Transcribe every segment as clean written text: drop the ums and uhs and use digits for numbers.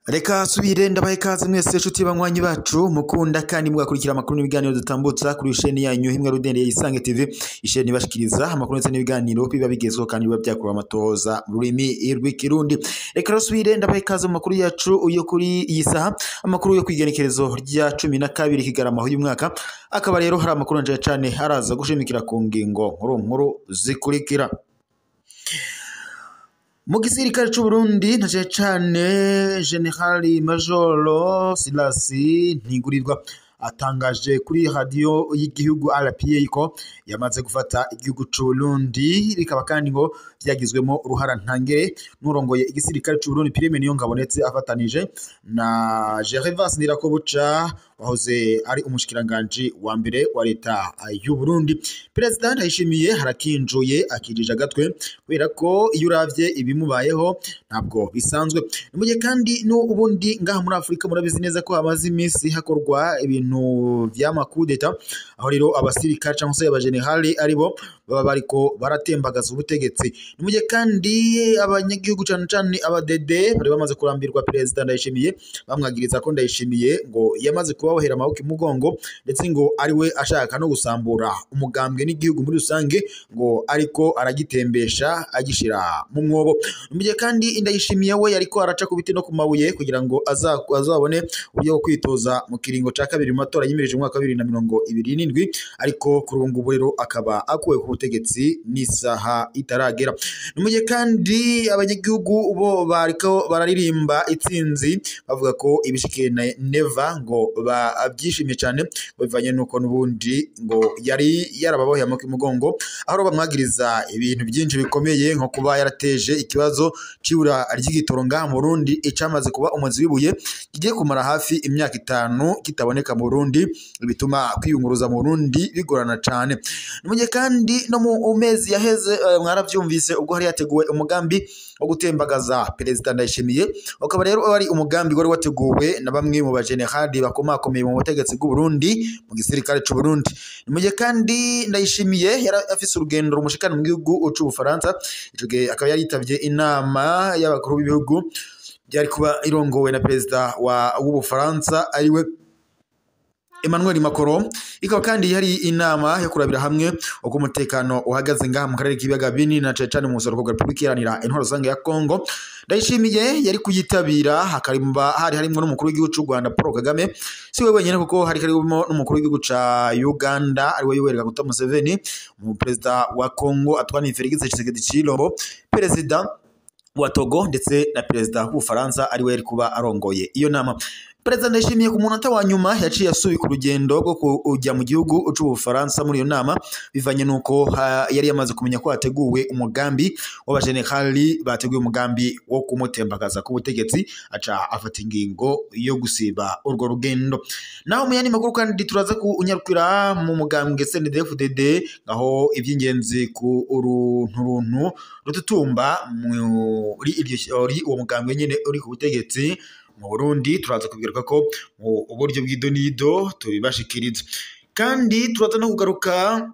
Reka subire ndabahe ikaze mwese nshuti banywanyi bacu mukunda kandi mugakurikira amakuru n'ibiganiro dutambutsa kuri isheni yanyu himwe rudende ya Isange TV, isheni ibashikiriza amakuru ndetse n'ibiganiro biba bigezweho kandi biba byakorewe amatohoza mu rurimi rw'ikirundi. Reka subire ndabahe ikaze mu makuru yacu yo kuri iyi saha, amakuru yo kwigenekerezo rya 12 Kigarama uyu mwaka. Akaba rero hari amakuru nje cyane araza gushimikira ku ngingo nkuru nkuru zikurikira. Mu gisirikare c'u Burundi na cane General Major Silas Ntigurirwa atangaje kuri radio y'igihugu RPA ko yamaze gufata igihugu c'u Burundi, bikaba kandi ngo byagizwemo uruhara ntangere n'urongoye igisirikare c'u Burundi Prime Niyongabo ndetse afatanije na Gervas Ndirakobuca wahoze ari umushikiranganje wa mbere wa leta y'u Burundi. President Ndayishimiye harakinjuye akijije agatwe kubera ko iyo uravye ibimubayeho ntabwo bisanzwe. Nimuje kandi n'ubundi ngaha muri Afrika murabizi neza ko hamaze iminsi hakorwa ibintu vy'amakudeta, aho rero abasirikare cyangwa se abagenerali aribo baba bariko baratembagaza ubutegetsi. Nimuje kandi abanyagihugu cyane cyane abadede bari bamaze kurambirwa President Ndayishimiye, bamwagiriza ko Ndayishimiye ngo yamaze kubabohera amaboko imugongo ndetse ngo ari we ashaka no gusambura umugambwe n'igihugu muri rusange, ngo ariko aragitembesha agishira mu mwobo. Nimuje kandi Ndayishimiye we yariko araca ku biti no ku mabuye kugira ngo azabone uburyo bwo kwitoza mu kiringo ca kabiri mu matora yimirije umwaka wa 2027, ariko kuri ubu ngubu rero akaba akuwe ku butegetsi n'isaha itaragera. Nimuje kandi abanyagihugu bo bariko bararirimba itsinzi bavuga ko ibishikiye Neva ngo babyishimiye cyane bivanye nuko n'ubundi ngo yari yarababoheye amaboko imugongo, aho bamwagiriza ibintu byinshi bikomeye nko kuba yarateje ikibazo c'ibura ry'igitoro ngaha mu Burundi icamaze kuba umuzi w'ibuye kigiye kumara hafi imyaka 5 kitaboneka mu Burundi, bituma kwiyunguruza mu Burundi bigorana cyane. Nimuje kandi no mu mezi yaheze mwaravyumvise ubwo hari yateguwe umugambi wo gutembagaza President Ndayishimiye, ukaba rero ari umugambi wari wateguwe na bamwe mu bagenerali bakomakomeye mu butegetsi bw'u Burundi mu gisirikare c'u Burundi. Nimuje kandi Ndayishimiye yari afise urugendo rumushikana mu gihugu c'u Bufaransa, ico gihe akaba yaritavye inama y'abakuru b'ibihugu byari kuba irongowe na Perezida w'Ubufaransa ariwe Emmanuel Macron. Ikaba kandi yari inama yo kurabira hamwe uko umutekano uhagaze ngaha mu karere k'ibiyaga binini na cane cane mu buseruko bwa Republika Iharanira Intwaro Rusange ya Kongo. Ndayishimiye yari kuyitabira, hakarimba hari harimwo n'umukuru w'igihugu c'u Rwanda Paul Kagame, si we wenyine kuko hari harimo n'umukuru w'igihugu ca Uganda ariwe Yoweri Kaguta Museveni, umuperezida wa Kongo Antoine Felix Tshisekedi Tshilombo, perezida wa Togo ndetse na perezida w'Ubufaransa ariwe yari kuba arongoye iyo nama. Perezida Ndayishimiye ku munota wa nyuma yaciye asubika urugendo rwo kujya mu gihugu c'Ubufaransa muri iyo nama, bivanye nuko yari yamaze kumenya ko hateguwe umugambi w'abajenerali bateguye umugambi wo kumutembagaza ku butegetsi, aca afata ingingo yo gusiba urwo rugendo. Naho mu yandi makuru kandi turaza kunyarukira mu mugambwe CNDD-FDD, aho ivy'ingenzi ku uruntu rututumba muri uwo mugambwe nyene uri ku butegetsi mu Burundi, turaza kubigaruka ko mu uburyo bw'idonido tubibashikiriza. Kandi turaza no kugaruka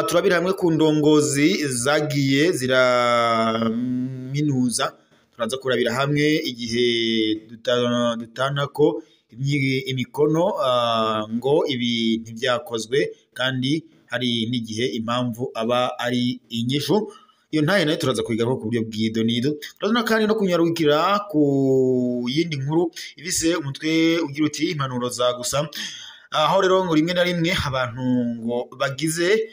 turabira hamwe ku ndongozi zagiye ziraminuza, turaza kurabira hamwe igihe dutana ko imikono ngo ibi ntivyakozwe, kandi hari n'igihe impamvu aba ari inyishu. Iyo ntaye nayo turaza kuyigaruka ku buryo bw'idonido. Turaza kandi no kunyarukira ku yindi nkuru ifise umutwe ugira uti impanuro za gusa, aho rero ngo rimwe na rimwe abantu ngo bagize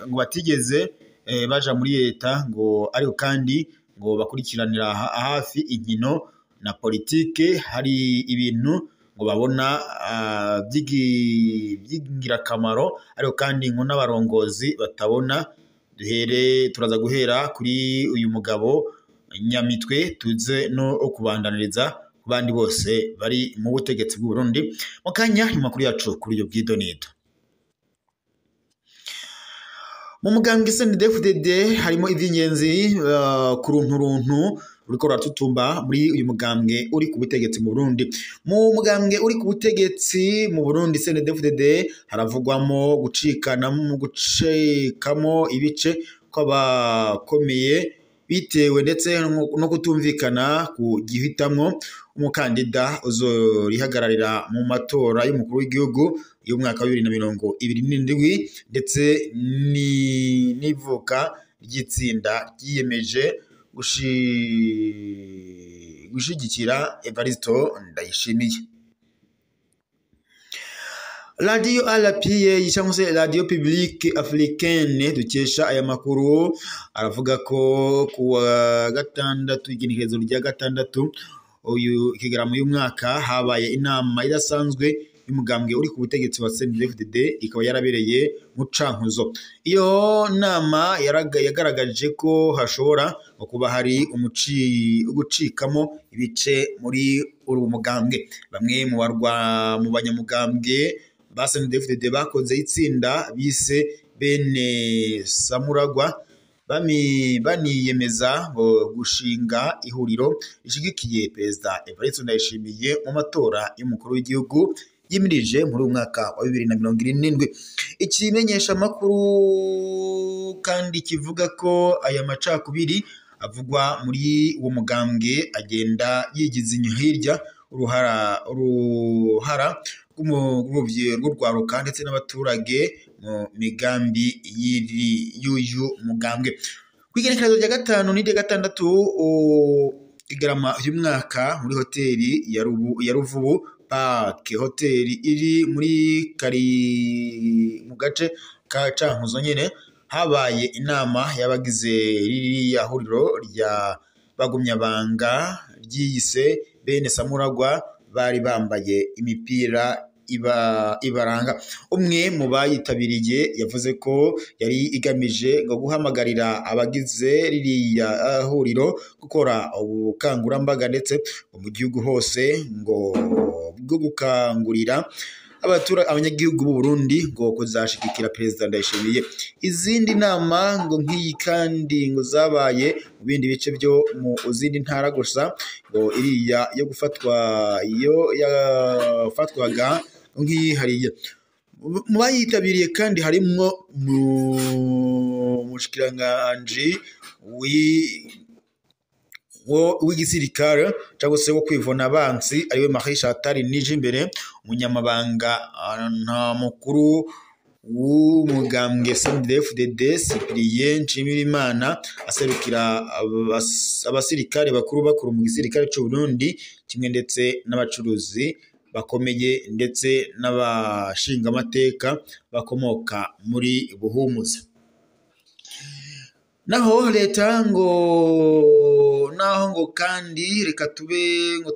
ngo batigeze baja muri leta ngo ariko kandi ngo bakurikiranira hafi inkino na politike, hari ibintu ngo babona by'ingirakamaro ariko kandi ngo n'abarongozi batabona. Duhere turaza guhera kuri uyu mugabo Nyamitwe, tuze no kubandaniriza ku bandi bose bari mu butegetsi bw'u Burundi. Mu kanya amakuru yacu kuri iyo bw'idonido. Mu mugambwe CNDD-FDD harimo ivy'ingenzi ku runtu ruriko ruratutumba muri uyu mugambwe uri ku butegetsi mu Burundi. Mu mugambwe uri ku butegetsi mu Burundi CNDD-FDD haravugwamo gucikanamo gucikamo ibice kw'abakomeye bitewe ndetse no kutumvikana ku gihitamwo umukandida uzorihagararira mu matora y'umukuru w'igihugu y'umwaka wa 2027 ndetse n'ivuka ry'itsinda ryiyemeje gushigikira Evaristo Ndayishimiye. Radio RPA cyangwa se Radio Publique Africaine dukesha aya makuru aravuga ko kuwa gatandatu, igenekerezo rya gatandatu uyu ikigaramo y'umwaka, habaye inama idasanzwe y'umugambwe uri ku butegetsi wa CNDD-FDD, ikaba yarabereye mu Cankuzo. Iyo nama yagaragaje ko hashobora kuba hari gucikamo ibice muri uru mugambwe. Bamwe mu banyamugambwe ba CNDD-FDD bakoze itsinda bise bene Samuragwa, baniyemeza ngo gushinga ihuriro rishigikiye Perezida Evariste Ndayishimiye mu matora y'umukuru w'igihugu yimirije muri uyu mwaka wa 2027. Ikimenyesha makuru kandi kivuga ko aya macakubiri avugwa muri uwo mugambwe agenda yigiza inyuma hirya uruhara rw'urwaruka ndetse n'abaturage mu migambi y'uyu mugambwe. Ku igenekerezo rya gatanu n'irya gatandatu igarama y'umwaka muri hoteli ya Ruvubu Park Hotel iri muri mu gace ka Cankuzo nyene, habaye inama y'abagize ririya huriro rya Bagumyabanga ryiyise bene Samuragwa, bari bambaye imipira ibaranga. Umwe mu bayitabiriye yavuze ko yari igamije ngo guhamagarira abagize ririya huriro gukora ubukangurambaga ndetse mu gihugu hose ngo bwo gukangurira abanyagihugu b'u Burundi ngo kuzashigikira Perezida Ndayishimiye. Izindi nama ngo nk'iyi kandi ngo zabaye mu bindi bice byo mu zindi ntara, gusa ngo iriya yo gufatwa iyo yafatwaga nk'iyihariye. Mu bayitabiriye kandi harimwo umushikiranganji w'igisirikare cyangwa se wo kwivuna abansi ariwe Marie Chantal Nijimbere, umunyamabanga mukuru w'umugambwe CNDD-FDD Cyprien Nshimirimana aserukira abasirikare bakuru mu gisirikare cy'u Burundi, kimwe ndetse n'abacuruzi bakomeye ndetse n'abashingamateka bakomoka muri Buhumuza. Naho leta ngo naho ngo kandi reka tube ngo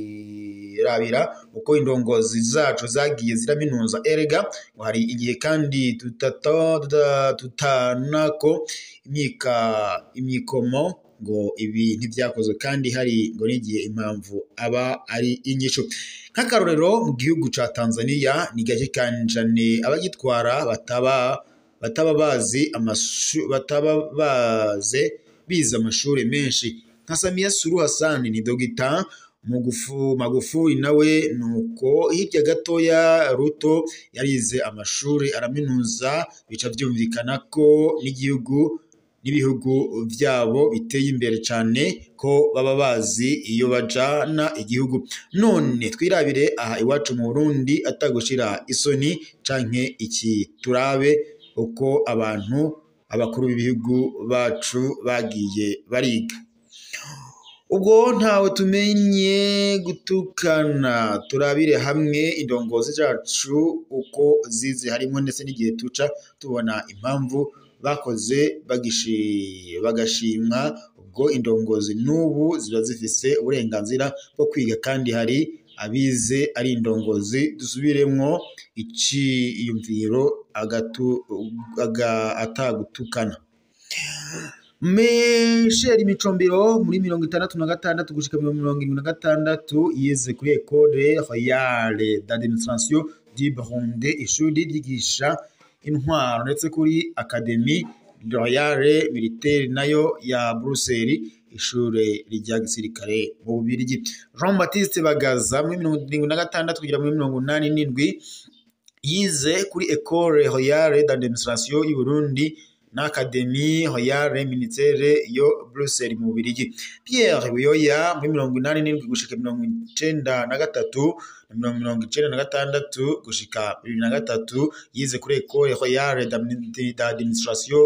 turirabira uko indongozi zacu zagiye ziraminuza, erega ngo hari igihe kandi tutanako imyikomo ngo ibi ntibyakozwe, kandi hari ngo n'igihe impamvu aba ari inyishu. Nk'akarorero mu gihugu ca Tanzania ni gake kanjane abagitwara bataba bazi bataba baze bize amashuri menshi nka Samia Suluhu Hassan ni dogita Magufuli nawe nuko hirya gatoya Ruto yarize amashuri araminuza, bica byumvikana ko n'igihugu n'ibihugu byabo biteye imbere cyane ko baba bazi iyo bajana igihugu. None twirabire aha iwacu mu Burundi atagushira isoni canke iki, turabe uko abantu abakuru b'ibihugu bacu bagiye bariga. Ubwo ntawe tumenye gutukana, turabire hamwe indongozi zacu uko zize, harimo ndetse n'igihe tuca tubona impamvu bakoze bagashimwa. Ubwo indongozi n'ubu ziba zifise uburenganzira bwo kwiga, kandi hari abize ari indongozi. Dusubiremwo iciyumviro atagutukana. Michel Micombero muri 66 gushika 76 yize kuri Ecole Royale d'Administration du Burundi, ishuri ryigisha intwaro, ndetse kuri Académie Royale Militaire nayo ya Bruxelles, ishure rya gisirikare mu Bubirigi. Jean Baptiste Bagaza muri 76 kugera muri 87 yize kuri École Royale d'Administration y'u Burundi na Académie Royale Militaire yo Bruxelles mu Bubirigi. Pierre Buyoya muri 87 gushika 93 na 96 gushika 2003 yize kuri École Royale d'Administration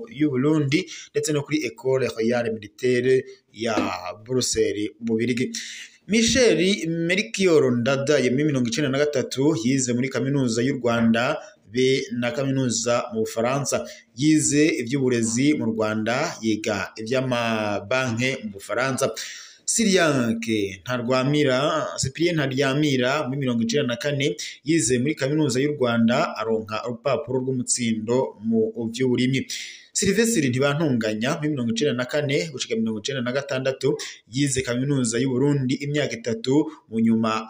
y'u Burundi ndetse no kuri École Royale Militaire ya Bruxelles mu Bubirigi. Michel Melchior Ndadaye muri 93 yize muri Kaminuza y'u Rwanda be na kaminuza mu Bufaransa. Yize ivy'uburezi mu Rwanda, yiga ivy'amabanke mu Bufaransa. Sirianke Ntarwamira, Cyprien Ntaryamira muri 94 yize muri Kaminuza y'u Rwanda, aronka urupapuro rw'umutsindo mu vy'uburimyi. Silvestre Ntibantunganya muri 94 gushika 96 yize Kaminuza y'u Burundi imyaka 3, mu nyuma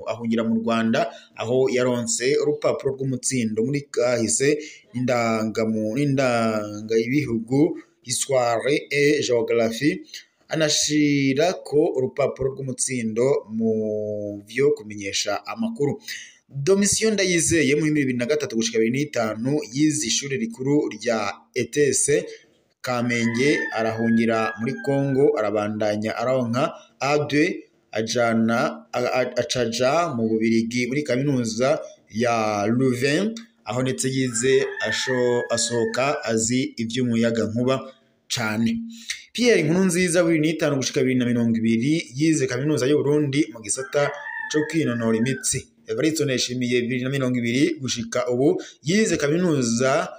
ahungira mu Rwanda aho yaronse urupapuro rw'umutsindo muri kahise n'indanga ibihugu Histoire et Géographie, anashirako urupapuro rw'umutsindo mu vyo kumenyesha amakuru. Domitien Ndayizeye muri 2003 gushika 2005 yize ishuri rikuru rya ETS Kamenge, arahungira muri Congo, arabandanya aronka A2, ajana acaja mu Bubirigi muri kaminuza ya Louvain, aho ndetse yize asohoka azi ivy'umuyaga nkuba cane. Pierre Nkurunziza 2005 gushika 2020 yize Kaminuza y'u Burundi mu gisata co kwinonora imitsi. Evariste Ndayishimiye 2020 gushika ubu yize kaminuza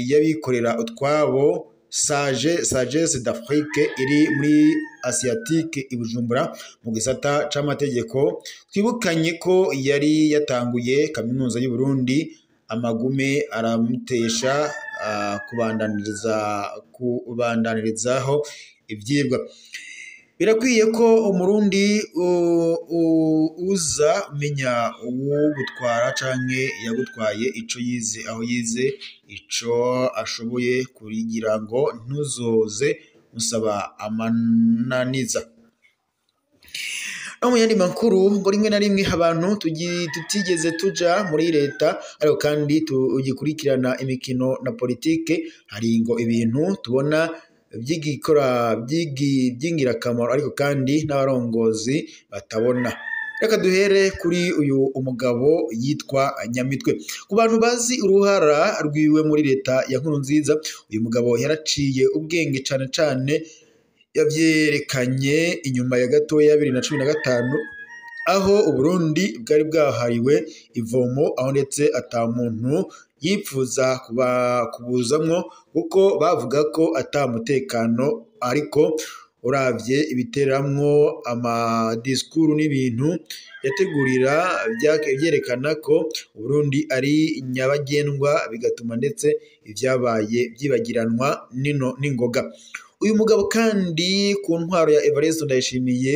y'abikorera utwabo Sagesse d'Afrique iri muri Asiatique i Bujumbura mu gisata c'amategeko. Twibukanye ko yari yatanguye Kaminuza y'u Burundi, amagume aramutesha kubandanirizaho ivyigwa. Birakwiye ko umurundi uza menya uwugutwara canke yagutwaye, ico yize, aho yize, ico ashoboye, kugira ngo ntuzoze musaba amananiza. No mu yandi makuru, ngo rimwe na rimwe abantu tutigeze tuja muri leta ariko kandi tugikurikirana imikino na politike, hari ngo ibintu tubona by'ingirakamaro ariko kandi n'abarongozi batabona. Reka duhere kuri uyu umugabo yitwa Nyamitwe. Ku bantu bazi uruhara rwiwe muri leta ya Nkurunziza, uyu mugabo yaraciye ubwenge cane cane, yavyerekanye inyuma ya gatoya 2015 aho Uburundi bwari bwahariwe ivomo, aho ndetse ata muntu yipfuza kubuzamwo kuko bavuga ko ata mutekano, ariko uravye ibiteramwo amadisikuru n'ibintu yategurira vyerekana ko Uburundi ari nyabagendwa, bigatuma ndetse ivyabaye vyibagiranwa n'ingoga. Uyu mugabo kandi ku ntwaro ya Evariste Ndayishimiye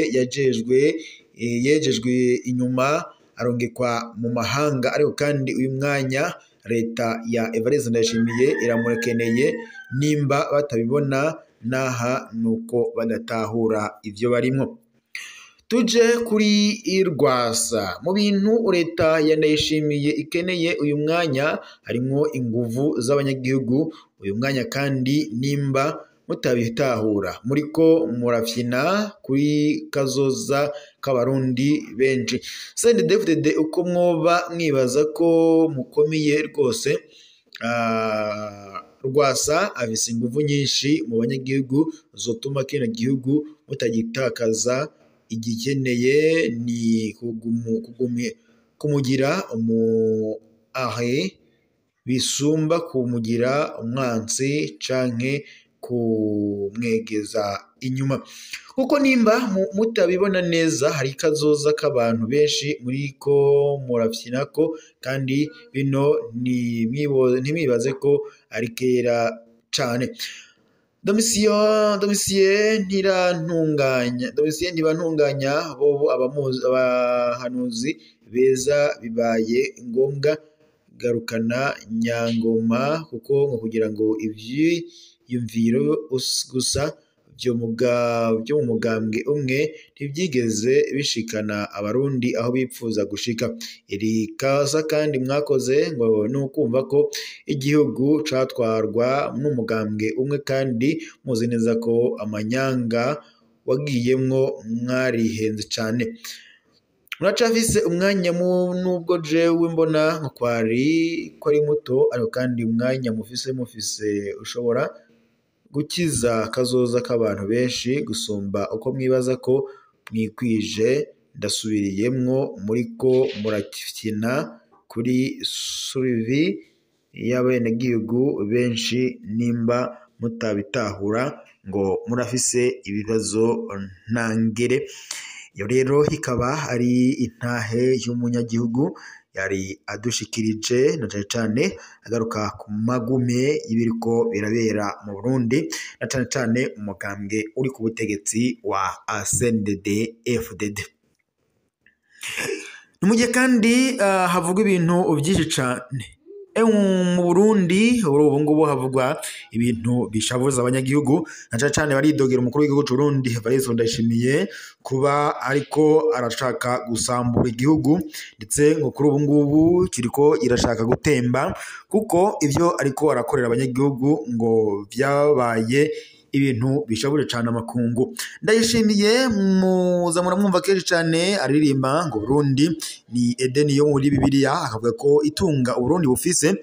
yejejwe inyuma arongekwa mu mahanga, ariko kandi uyu mwanya leta ya Evariste Ndayishimiye iramukeneye, nimba batabibona naha nuko badatahura ivyo barimwo. Tuje kuri Rwasa. Mu bintu leta ya Ndayishimiye ikeneye uyu mwanya harimwo inguvu z'abanyagihugu. Uyu mwanya kandi nimba mutabitahura muriko murafyina kuri kazoza k'abarundi benshi. CNDD-FDD uko mwoba mwibaza ko mukomeye rwose, Rwasa afise inguvu nyinshi mu banyagihugu zotuma kino gihugu mutagitakaza. Igikeneye ni kumugira umu ahe bisumba kumugira umwansi canke kumwegeza inyuma, kuko nimba mutabibona neza hari kazoza k'abantu benshi muriko murafyinako, kandi bino ntimwibaze ko ari kera cane. Domitien Ntibantunganya bobo abahanuzi beza bibaye ngombwa Garukana Nyangoma, kuko ngo kugira ngo ivyiyumviro gusa vyo mu mugambwe umwe ntivyigeze bishikana abarundi aho bipfuza gushika. Iri kosa kandi mwakoze ngo nukumva ko igihugu catwarwa n'umugambwe umwe, kandi muzi neza ko amanyanga wagiyemwo mwarihenze cane. Muracafise umwanya nubwo jewe mbona nko kwari ko ari muto, ariko kandi umwanya mufise ushobora gukiza kazoza k'abantu benshi gusumba uko mwibaza ko mwikwije. Ndasubiriyemwo, muriko murakina kuri suivi y'abenegihugu benshi, nimba mutabitahura ngo murafise ibibazo ntangere. Iyo rero ikaba ari intahe y'umunyagihugu yari adushikirije, na cane cane agaruka ku magume y'ibiriko birabera mu Burundi, na cane cane umugambwe uri ku butegetsi wa CNDD FDD. Ni mu gihe kandi havugwa ibintu vyinshi cane mu Burundi. Ubu ngubu havugwa ibintu bishavuza abanyagihugu, na cane cane baridogera umukuru w'igihugu c'u Burundi Evariste Ndayishimiye kuba ariko arashaka gusambura igihugu, ndetse ngo kuri ubu ngubu kiriko irashaka gutemba, kuko ivyo ariko arakorera abanyagihugu ngo vyabaye ibintu bishabuje cane amakungu. Ndayishimiye muza muramwumva kenshi cane aririmba ngo Burundi ni Edeni yo muri Bibiliya, akavuga ko itunga Uburundi bufise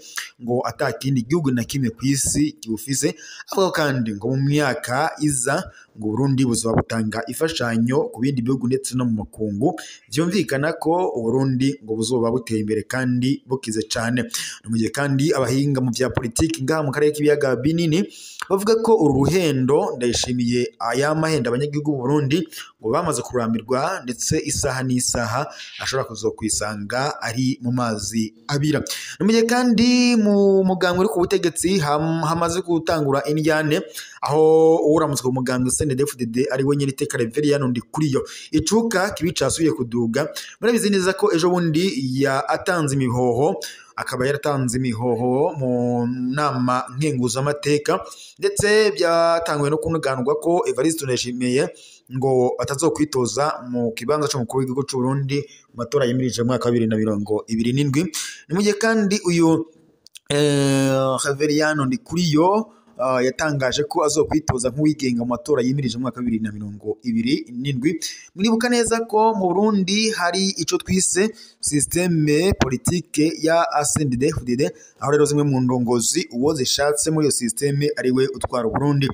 ngo atakindi gihugu na kimwe kw'isi kibufise. Avuga kandi ngo mu myaka iza ngo Burundi buzoba butanga ifashanyo ku bindi bihugu ndetse no mu makungu. Vyumvikana ko Uburundi ngo buzoba buteye imbere kandi bukize cane. Mu gihe kandi abahinga mu vya politiki ngaha mu karere k'ibiyaga binini bavuga ko uru ruhendo Ndayishimiye ayamahenda abanyagihugu b'u Burundi ngo bamaze kurambirwa, ndetse isaha n'isaha ashobora kuzokwisanga ari mu mazi abira. Mu gihe kandi mu mugambwe uri ku butegetsi hamaze gutangura indyane, aho uwuramutswe mu mugambwe CNDD-FDD ari we nyene iteka Reverien Ndikuriyo, icuka kibi casubiye kuduga. Murabizi neza ko ejo bundi atanze imihoho, akaba yaratanze imihoho mu nama nkenguzamateka, ndetse byatanguye no kunuganurwa ko Evariste Ndayishimiye ngo atazokwitoza mu kibanza c'umukuru w'igihugu c'u Burundi mu matora yimirije mu mwaka wa 2027. Ni mu gihe kandi uyu Reverien Ndikuriyo yatangaje ko azokwitoza nk'uwigenga mu matora yimirije mu mwaka wa 2027. Muribuka neza ko mu Burundi hari ico twise systeme politique ya CNDD-FDD, aho rero zimwe mu ndongozi uwo zishatse muri iyo systeme ari we utwara Uburundi.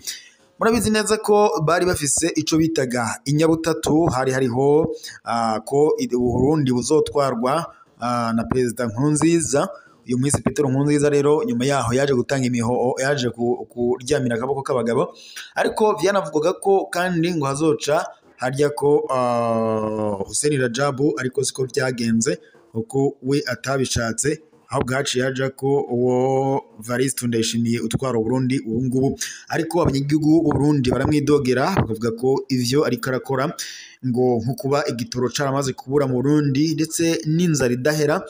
Murabizi neza ko bari bafise ico bitaga inyabutatu, hari hariho ko Uburundi buzotwarwa na Perezida Nkurunziza. Uyu mwisi Petero Nkurunziza rero nyuma yaho yaje gutanga imihoho, yaje kuryamira akaboko k'abagabo, ariko vyanavugwaga ko kandi ngo hazoca harya ko Hussein Rajabu, ariko siko vyagenze kuko we atabishatse, ahubwo haciye haja ko uwo Evariste Ndayishimiye utwara Uburundi ubu ngubu. Ariko abanyagihugu b'u Burundi baramwidogera bakavuga ko ivyo ariko arakora ngo nko kuba igitoro caramaze kubura mu Burundi, ndetse n'inzara idahera,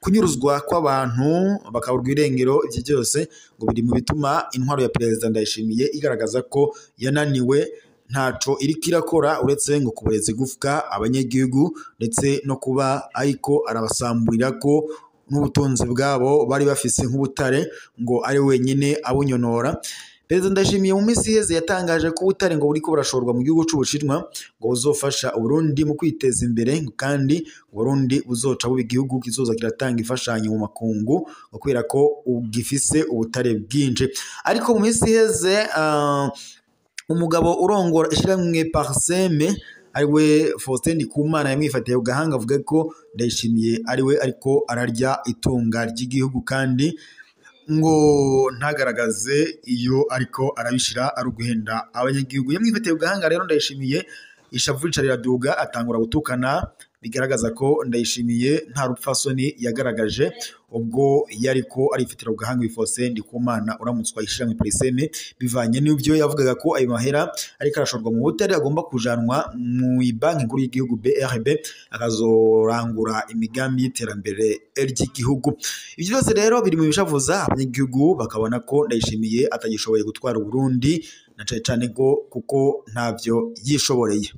kunyuruzwa kw'abantu bakaburwa irengero, ivyo byose ngo biri mu bituma intwaro ya Perezida Ndayishimiye igaragaza ko yananiwe, ntaco iriko irakora uretse ngo kubureza igufwa abanyagihugu, ndetse no kuba ariko arabasamburira ko n'ubutunzi bwabo bari bafise nk'ubutare ngo ari wenyine abunyonora. Perezida Ndayishimiye mu minsi iheze yatangaje ko ubutare ngo buriko burashorwa mu gihugu c'Ubushinwa ngo buzofasha Uburundi mu kwiteza imbere, kandi Uburundi buzoca buba igihugu kizoza kiratanga imfashanyo mu makungu ngo kubera ko gifise ubutare bwinshi. Ariko mu minsi iheze umugabo urongora ishirahamwe Parseme ariwe Faustin Ndikumana yamwifatiye ku gahanga avuga ko Ndayishimiye ariwe ariko ararya itunga ry'igihugu, kandi ngo ntagaragaze iyo ariko arabishira ari uguhenda abanyagihugu. Yamwifatiye ku gahanga rero Ndayishimiye ishavu rica riraduga, atangura gutukana Bigaragaza ko Ndayishimiye nta rupfasoni yagaragaje ubwo yariko arifatira ku gahanga Faustin Ndikumana uramutswa ishirahamwe Pariseme, bivanye n'ivyo yavugaga ko ayo mahera ariko arashorwa mu butare agomba kujanwa mu banki nkuru y'igihugu BRB, akazorangura imigambi y'iterambere ry'igihugu. Ivyo byose rero biri mu bishavuza abanyagihugu, bakabona ko Ndayishimiye atagishoboye gutwara Uburundi, na cane cane ko kuko ntavyo yishoboreye.